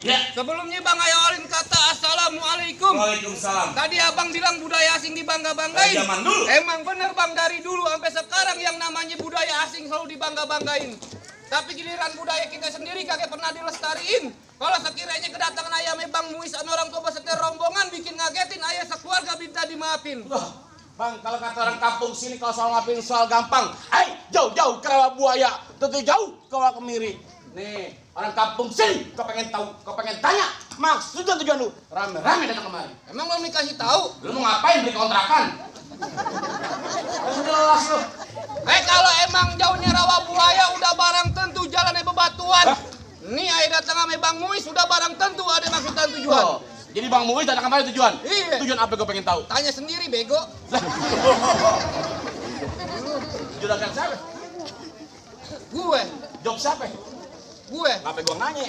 Ya. Sebelumnya Bang Ayolin kata Assalamualaikum. Waalaikumsalam. Tadi Abang bilang budaya asing dibangga-banggain. Zaman dulu. Emang bener Bang, dari dulu sampai sekarang yang namanya budaya asing selalu dibangga-banggain. Tapi giliran budaya kita sendiri kagak pernah dilestariin. Kalau sekiranya kedatangan ayamnya Bang Muis sama orang tua beserta rombongan bikin ngagetin, ayah sekeluarga minta dimaafin. Bang, kalau kata orang kampung sini kalau soal maafin soal gampang. Jauh-jauh ke rawa buaya, tentu jauh ke rawa kemiri. Nih, orang kampung sini, kau pengen tahu, kau pengen tanya maksud dan tujuan lu. Rame-rame datang kemari. Emang belum dikasih tahu? Lu mau ngapain beli kontrakan? Jelas lu. Kalau emang jauhnya rawa buaya udah barang tentu jalannya bebatuan. Nih ayah datang sama Bang Muis sudah barang tentu ada maksud dan tujuan. Oh, jadi Bang Muis datang kemari tujuan? Iya. Tujuan apa gue pengen tahu? Tanya sendiri bego. Juragan siapa? Gue. Job siapa? Gue. Ngapain gua nanya?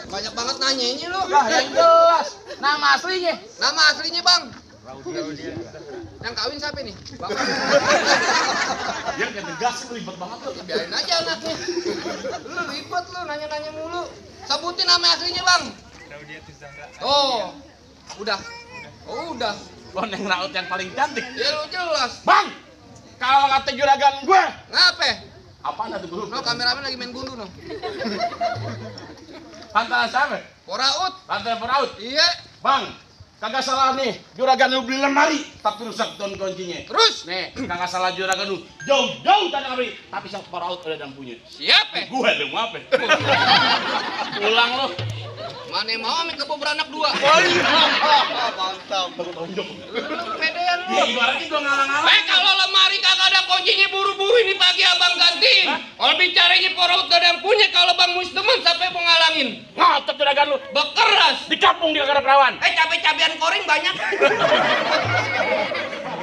Banyak banget nanyanya lu. Lah yang jelas. Nama aslinya. Nama aslinya Bang. Yang kawin siapa nih? Bang. Dia kayak tegas, ribet banget tuh. Biarin aja anaknya. Lu ribet lu nanya-nanya mulu. Sebutin nama aslinya Bang. Oh. Udah. Oh, udah. Boneng raut yang paling cantik. Ya lu jelas. Bang, kalau kata juragan gue, Ngape? apaan itu dulu? No, kameramen lagi main gundu no. Pantai siapa? Poraut. Pantai Peraut. Iya. Bang, kagak salah nih. Juragan lu beli lemari, tapi rusak don kuncinya. Terus? Nih, kagak salah juragan lu. Jauh-jauh tanah kali, tapi sang Peraut ada yang punya. Siapa? Gue lu mau apa? Pulang lu. Mana mau ambil kebo beranak dua. Mantap. Baru tonjok. Lu pedean lu. Ya ibaratnya gua ngalang-ngalang. Kalau lemari kagak ada kuncinya buru-buru ini pagi abang gantiin. Kalau bicaranya Poraut gak ada yang punya, kalau Bang Muis temen sampai mau ngalangin. Ngotot juragan lu. Bekeras. Di kampung dia kagak ada perawan. Cabai-cabian koring banyak.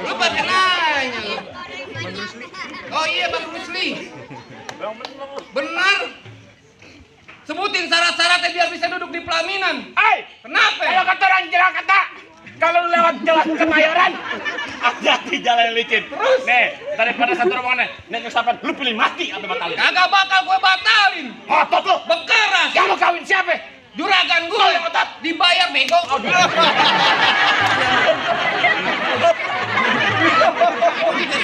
Lu pada nanya lu. Oh iya Bang Rusli. Benar. Sebutin syarat-syaratnya biar bisa duduk di pelaminan. Kenapa? Kalau kata orang Jakarta, kalau lu lewat jalan Kemayoran, hati-hati jalan yang licin. Terus? Nih, daripada satu rombongan, nih kesapan, lu pilih mati atau batalin? Kagak bakal gue batalin. Ngotot lu. Bekeras. Kamu kawin siapa? Juragan gue yang otot dibayar bego.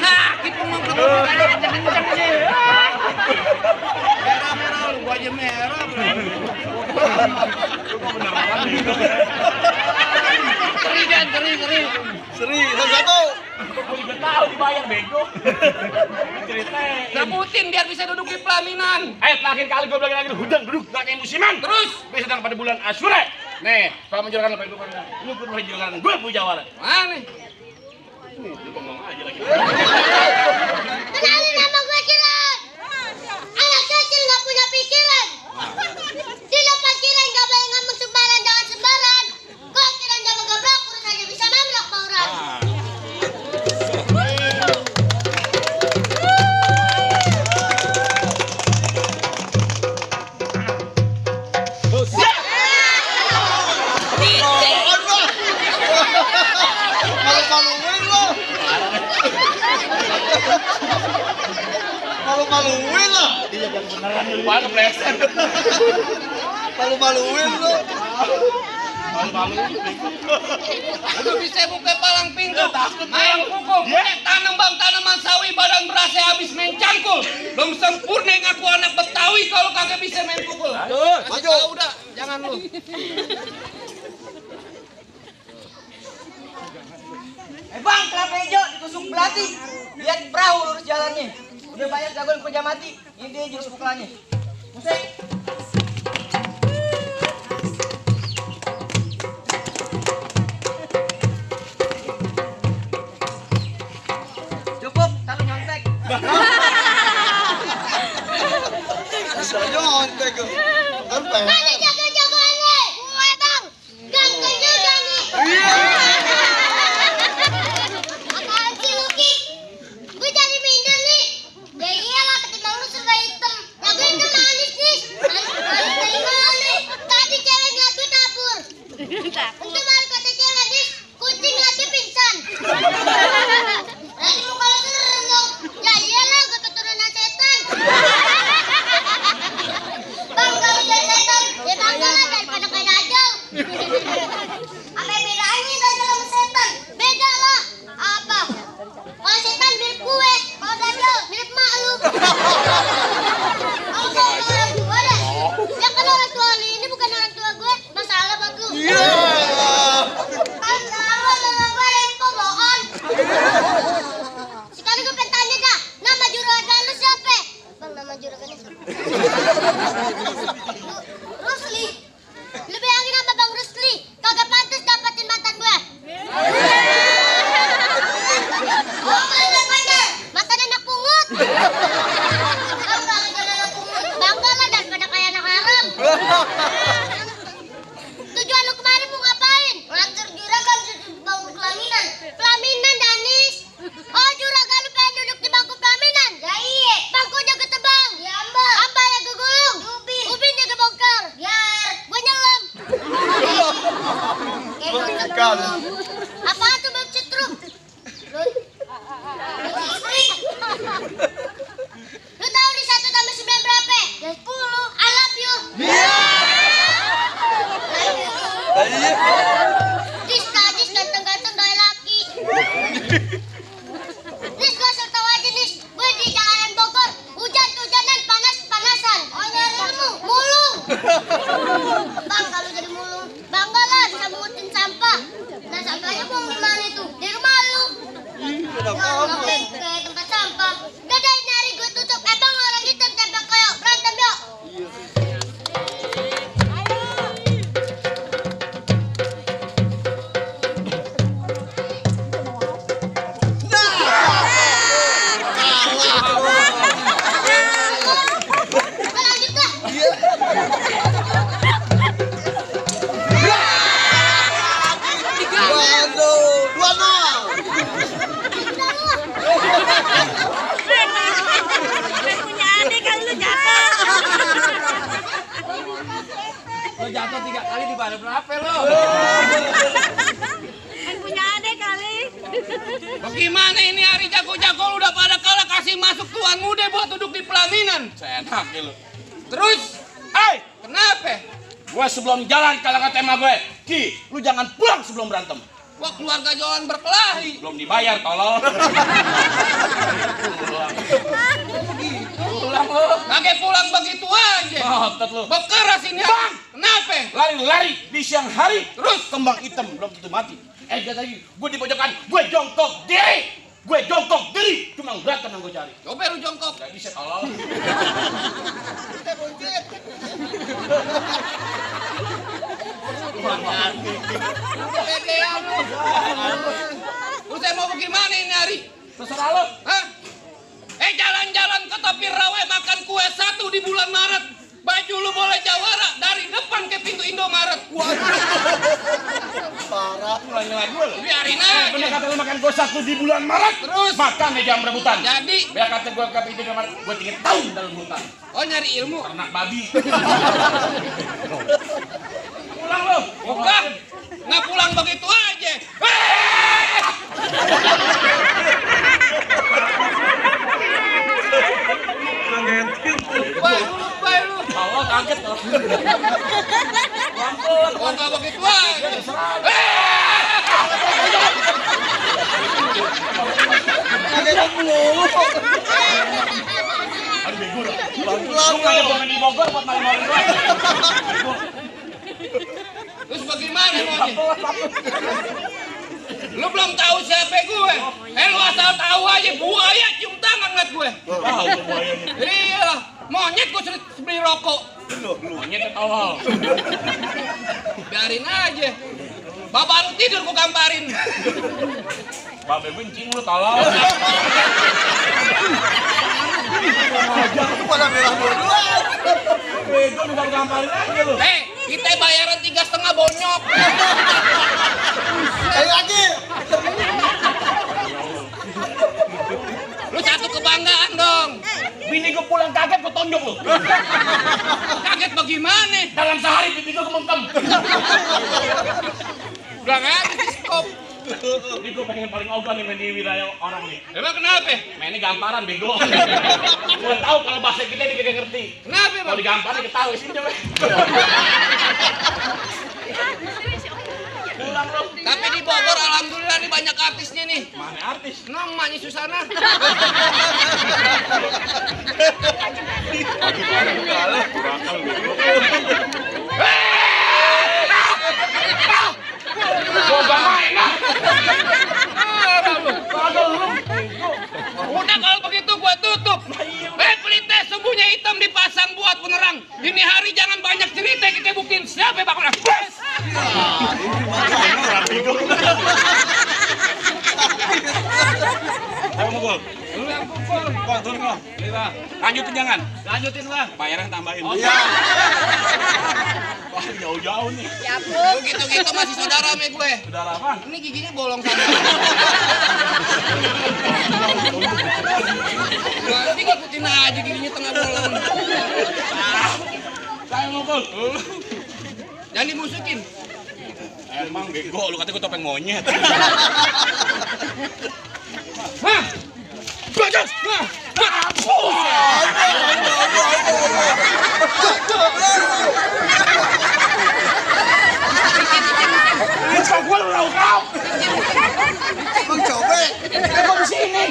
Sakit ngomong kamu merah-merah lu, gua aja merah. Seri dan seri. Satu. Aku juga tahu dibayar bego. Ceritain. Sebutin biar bisa duduk di pelaminan. Terakhir kali gue bilang lagi hujan duduk gak kayak musiman. Terus Bisa sedang pada bulan Asyura. Nih, kalau menjuragan apa itu kan? Lu kudu juragan gue punya jawaban. mana? Nih, lu ngomong aja lagi. Kenalin nama gue Kiran. Anak kecil gak punya pikiran. Di depan Kiran gak boleh ngomong sembaran, jangan sembaran. Kalau Kiran jangan gablak, urusannya bisa mamlok bauran. Malu-maluin lo. Iya kan beneran lu. Wah, kepleset. Malu-maluin lo. Malu-malu. Udah bisa buka palang pintu. Main pukul. Tanam bang tanaman sawi badan berasa habis main cangkul. Belum sempurna ngaku anak Betawi kalau kagak bisa main pukul. Maju. Udah, jangan lu. Bang, kelapa hijau ditusuk belati. Lihat perahu lurus jalannya. Udah banyak jagoan kerja mati. Ini dia jurus pukulannya. Musik. Cukup, taruh nyontek. Bisa nyontek. Mana jago-jagoannya? Gue bang, ganteng juga nih. Apaan sih Luki? Gue jadi minder nih. Ya iyalah ketimbang lu serba hitam. Yang gue hitam manis nih. Manis dari mana? Tadi cewek ngeliat gue kabur. Untuk baru kata cewek nih, kucing ngeliat dia pingsan. Nanti muka lu serem dong. Ya iyalah gue keturunan setan. Apa bedanya dajal sama setan? Beda lah. Apa? Kalau setan mirip gue, kalau dajal mirip mak lu. Kalau kamu orang tua deh. Ya kan orang tua lu ini bukan orang tua gue, masalah buat lu. Kan sama sama gue info bohong. Sekali gue pengen tanya dah, nama juragan lu siapa? Bang, nama juragannya siapa? Rusli. Lu bilangin sama Bang Rusli, kagak pantas dapatin mantan gue. Oh, bener-bener. Mantan anak pungut. Bangga lu jadi anak pungut. Bangga lah daripada kayak anak haram. Tujuan lu kemarin mau ngapain? Nganter juragan di bangku pelaminan. Pelaminan, Danis. Oh, juragan lu pengen duduk di bangku pelaminan? Ya iya. Bangkunya ketebang. Ya ambal. Ambal yang kegulung. Ubin dia kebongkar. Biar gue nyelam. Apaan tuh bang citrum? Lu tahu di 1 tambah 9 berapa? Ya 10. I love you. Dis ganteng-ganteng gaya laki. Nis, gua asal tahu aja Nis, gue di jalanan Bogor, hujan-hujanan, panas-panasan. Oh, nyari ilmu, mulung. Bang, kalau jadi mulung, bangga lah bisa mengutin sampah. Nah, sampahnya buang di mana itu? Di rumah lu. Nggak ke tempat sampah. Udah deh, nyari gue tutup. Bang, orang hitam tembak kayak berantem yuk. Kita lanjut lah. Punya adik kalau lu jatuh. Lo jatuh 3 kali di badan berapa lo? Punya adik kali. Bagaimana ini hari jago-jago lu udah pada kalah kasih masuk tuan muda buat duduk di pelaminan. Enak ya lu. Terus, kenapa? Gue sebelum jalan kalangan tema gue. Ki, lu jangan pulang sebelum berantem. Wah, keluarga Johan berkelahi. Belum dibayar tolol. Pulang lu. Kagak pulang begitu aja. Otot lu. Berkeras ini. Bang! Kenapa? Lari-lari di siang hari. Terus? Kembang hitam belum tentu mati. Dia tadi gue di pojokan, gue jongkok diri. Cuma berantem yang gue cari. Coba lu jongkok. Gak bisa tolol. Pedean lu. Lu saya mau bagaimana ini hari? Terserah lu. Hah? Jalan-jalan ke Topi Rawe makan kue 1 di bulan Maret. Baju lu boleh jawara dari depan ke pintu Indomaret. Parah. Mulai gue lu. Biarin Bener aja. kata lu makan gue 1 di bulan Maret. Terus? Makan di jam rebutan. Jadi, Biar kata gue ke pintu Indomaret, gue 3 tahun dalam hutan. oh nyari ilmu. Ternak babi. Pulang lu. Enggak. Nggak pulang begitu aja. Lupa lu. Allah kaget loh. Oh nggak begitu aja. Aduh bego loh. Lu ngajak gue main di Bogor buat main-main gue. Terus bagaimana maunya? Lu belum tahu siapa gue. Lu asal tahu aja buaya cium tangan ngeliat gue. Iya lah, monyet gue sering beli rokok. Monyet tolol. Biarin aja. Bapak lu tidur gue gambarin. Babe bencing lu tolol. Pada merah dua. Bego udah gamparin aja lu. Kita bayaran 3,5 bonyok. Ayo lagi. Lu satu kebanggaan dong. Bini gue pulang kaget gue tonjok lu. Kaget bagaimana? Dalam sehari bini gue kementem. Bilang aja di skop. Ini gue pengen paling ogah nih main di wilayah orang nih. Emang kenapa? Mainnya gamparan bego. Gue tahu kalau bahasa kita dia kagak ngerti. Kenapa Kalau bang? digamparin ketahui sini coba. Tapi di Bogor alhamdulillah nih banyak artisnya nih. Mana artis? Namanya Susana. Udah kalau begitu gua tutup. Pelite sumbunya hitam dipasang buat penerang. Ini hari jangan banyak cerita, kita buktiin siapa yang bakal best. Ayo mukul. Lu yang pukul. Bang, turun bang. Lanjutin jangan. Lanjutin bang. Bayarnya tambahin. Oh, iya. Wah, jauh-jauh nih. Lu gitu-gitu masih saudara sama gue. Saudara apa? Ini giginya bolong sama. Nanti ngikutin aja giginya tengah bolong. Saya mukul. Jangan dimusukin. Emang bego, lu katanya gue topeng monyet. Hah? Bagus. Nah. Bisa gue lu lau kau. Bang cobek. Kau di sini.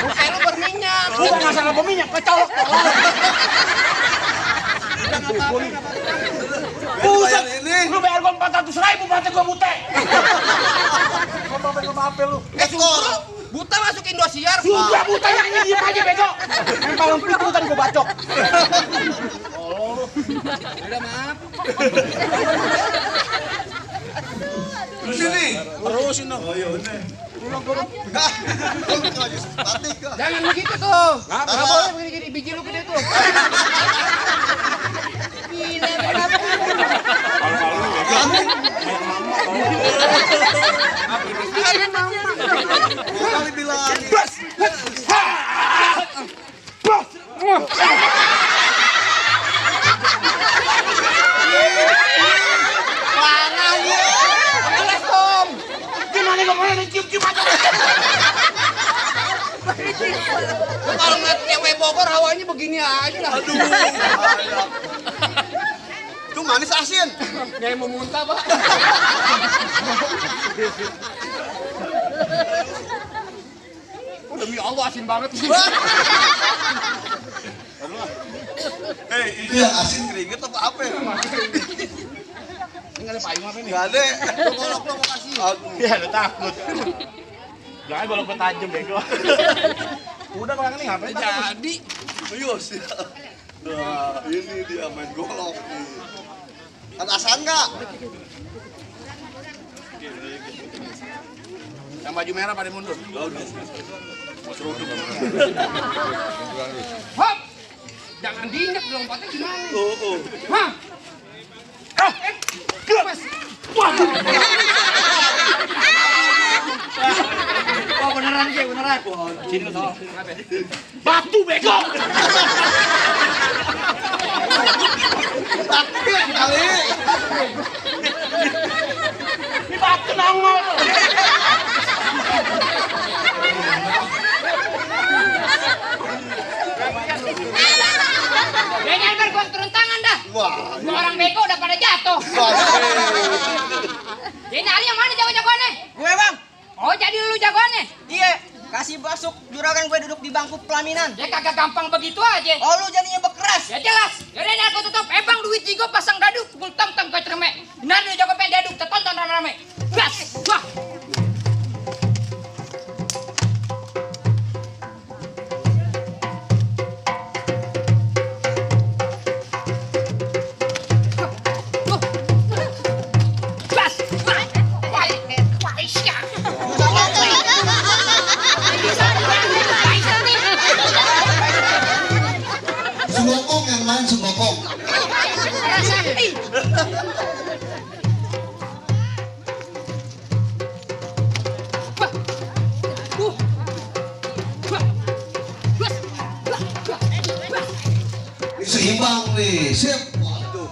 Muka lu berminyak. Lu nggak masalah berminyak, kecolok. Buset, lu bayar gue 400.000 berarti gue bute. Maafin lu. Buta masuk Indosiar. Sudah buta yang ini diem aja bego. Yang paling pintu tadi gue bacok. Udah maaf. Sini. Terusin dong. Oh iya bener. Jangan begitu tuh. Nggak boleh begini-gini, biji lu gede tuh. Kali bilang. Gimana gue mau cium-cium aja. Lu kalau ngeliat cewek Bogor hawanya begini aja lah. Aduh. Itu manis asin. Kayak mau muntah, Pak. Demi Allah asin banget sih. Hei, ini yang asin keringet apa apa ya? Ini nggak ada payung apa ini? Gak ada. Lu golok lu mau kasih. Ya lu takut. Jangan golok gue tajam bego. Udah bang ini ngapain? Jadi Ayo sih. Nah, ini dia main golok nih. Atasan nggak? Yang baju merah pada mundur. hop. Jangan diinjek lompatnya gimana? Oh. Hah? Mas. Waduh. Oh beneran sih, beneran. Sini lu batu bego. Kali. Ini batu nongol. Jangan berbuat turun tangan dah. Wah. Dua orang bego udah pada jatuh. Jadi Ali yang mana jago-jagoannya? Gue bang. Oh jadi lu jagoannya? Iya. Kasih masuk juragan gue duduk di bangku pelaminan. Ya kagak gampang begitu aja. Oh lu jadinya bekeras. Ya jelas. Jadi aku tutup. Bang duit jigo pasang daduk. Pukul tong-tong ke cermek. Nah lu jago pengen daduk. Tonton rame-rame. Gas. Wah. Sembokong yang main sembokong. Seimbang nih, sip. Waduh.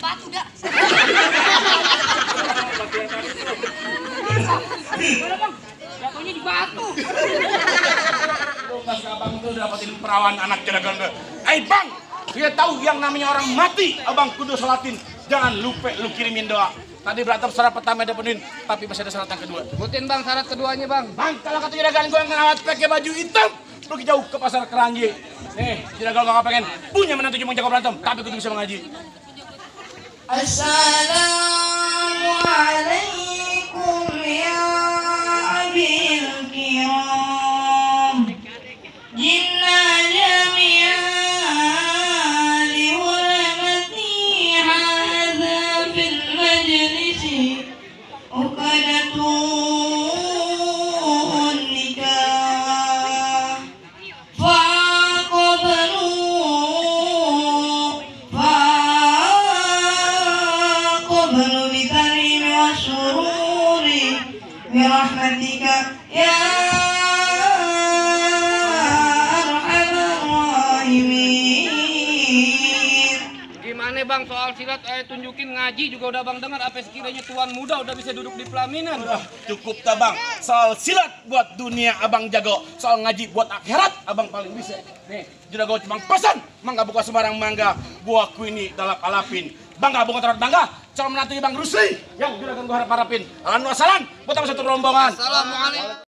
batu dah. Jatuhnya di batu. Mas abang tuh dapetin perawan anak juragan. Bang, dia tahu yang namanya orang mati, abang kudu sholatin. Jangan lupa lu kirimin doa. Tadi berantem syarat pertama dapetin, tapi masih ada syarat yang kedua. Sebutin bang syarat keduanya bang. Bang, kalau kata juragan gue ngelawat pakai baju hitam, pergi jauh ke pasar Keranji. Nih, juragan gue gak pengen punya menantu cuma jago berantem, tapi kudu bisa mengaji. Assalamualaikum ya abil kiram jinna jami'a li hurmati hadha fil majlisi uqadatun nikah faqablu bitarim wa sururi birahmatika ya arhamar rahimin. Gimana bang soal silat tunjukin ngaji juga udah bang dengar apa sekiranya tuan muda udah bisa duduk di pelaminan. Udah cukup dah bang, soal silat buat dunia abang jago, soal ngaji buat akhirat abang paling bisa. Nih, juragan cuma pesan, mangga buka sembarang mangga, buah kuini dalap alapin. Bangga bukan terhadap bangga, calon menantu bang Rusli yang juragan gua harap-harapin. Alhamdulillah, buat satu rombongan. Assalamualaikum.